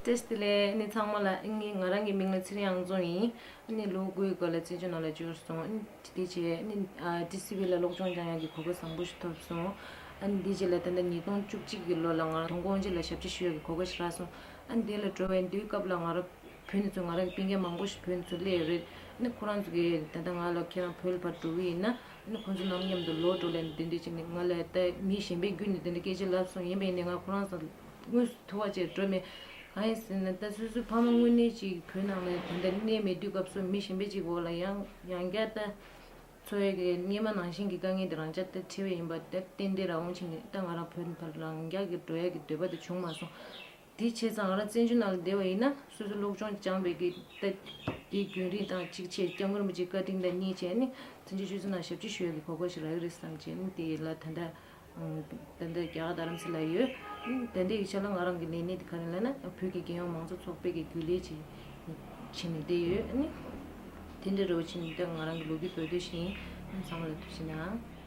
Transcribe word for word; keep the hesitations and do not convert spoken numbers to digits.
བཀྲ་ཤིས་བདེ་ལེགས། ཨ་ནི་ཚང་མ་ལ། ཨ་ནི་ང་རང་གི་མིང་ལ་ཚེ་རིང་དབྱངས་འཛོམས་ཡིན། ཨ་ནི་ལོ་དགུའི་སྐབས་ལ་བཙན་བྱོལ་ནང་ལ་འབྱོར་སོང་། ཨ་ནི་དེ་རྗེས་ཨ་ནི་ཨ་ཊི་སི་ཝི་ལ་སློབ་སྦྱོང་སྦྱང་ཡག་གི་གོ་སྐབས་བཟང་པོ་ཞིག་ཐོབ་སོང་། ཨ་ནི་དེ་རྗེས་ལ་ད་ལྟ་ཉིས་སྟོང་བཅུ་གཅིག་གི་ལོ་ལ་ང་རང་དོན་དགོང་ཅིག་ལ་ཞབས་ཕྱི་ཞུ་ཡག་གི་གོ་སྐབས་ཤིག་རག་སོང་། ཨ་ནི་དེ་ལ་འགྲོ་བའི་དུས་སྐབས་ལ་ང་རང་བོད་ནས་ཚུར་ང་རང་གི་སྤུན་ཀྱག་མང་པོ་ཞིག་བོད་ནས་ཚུར་སླེབས་ཡོད་རེད། ཨ་ནི་ཁོ་རང་ཚོ་གིས་ད་ལྟ་ང་ལ་ཁྱེད་རང་བོད་ལ་ཕར་འགྲོ་གི་ཡིན་ན། ཨ་ནི་ཁོང་ཚོ་ནང་མཉམ་དུ་ལོག་འགྲོ་ལབ་ནས་དེ་འདྲ་བྱས་ནས་ང་ལ་ད་མི་གཞན་པའི་བརྒྱུད་ནས་དེ་འདྲ་སྐད་ཆ་ལབ་སོང་། ཡིན་པས་ནས་ང་ཁོ་རང་ཚོ་དངོས་སུ་ཐུག་པ་བྱས་འགྲོ་མེད། གང་ཡིན་ཟེར་ན་ད་སོ་སོའི་ཕ་མ་དངོས་གནས་ཅིག་བོད་ནང་ལ་དེ་འདྲ་གནས་མེད་དུས་སྐབས་སུ་མི་གཞན་པ་ཅིག་འོག་ལ་ཡང་ཡང་བསྐྱར་ད་འཚོ་ཡག་གི་སྔོན་མ་ནང་བཞིན་གྱི་དཀའ་ངལ་དེ་རང་རྐྱ་ད་འཕྲད་པ་ཡིན་པ་དེ་ཏན་ཏན་རང་དབང་ཕྱིན་ནས་ད་ང་རང་བོད་ནས་ཕར་རང་རྐྱ་གི་འགྲོ་ཡག་གི་འདོད་པ་དེ་བྱུང་མ་སོང་། དེ་བྱས་ཙང་ང་རང་བཙན་བྱོལ་ནང་ལ་བསྡད་པ་ཡིན་ན་སོ་སོ་སློབ་སྦྱོང་སྦྱངས་པའི་གི་ད་དེའི་རྒྱུན་རིང་དང་གཅིག་བྱས་སྐྱབས་མགོན་རིན་པོ་ཆེའི་བཀའ་དྲིན་དང་གཉིས་བྱས་ནས་བཙན་བྱོལ་སྤྱི་ཚོགས་ནང་ཞབས་ཕྱི་ཞུ་ཡག་གི་གོ་སྐབས་ཤིག་རག་གི་རེད་བསམ་བྱས་ནས་དེ་ལ་ད་ལྟ་ད་ལྟ་རྒྱ་གར་རྡ་རམ་ས་ལ་ཡོད། ད་ལྟའི་ཆ་ལ་ང་རང་གི་ལས་གནས་དེ་ག་རེ་ལབ་ན་བོད་ཀྱི་རྒྱལ་ཡོངས་མང་གཙོ་ཚོགས་པའི་གི་རྒྱུན་ལས་ཅིག་བྱས་ནས་བསྡད་ཡོད། དེ་འདྲ་རེ་བ་བྱས་ནས་ད་ང་རང་གི་ལོ་རྒྱུས་བོད་དོན་བཞིན་ཚང་མ་ལ་ཐུགས་རྗེ་གནང་།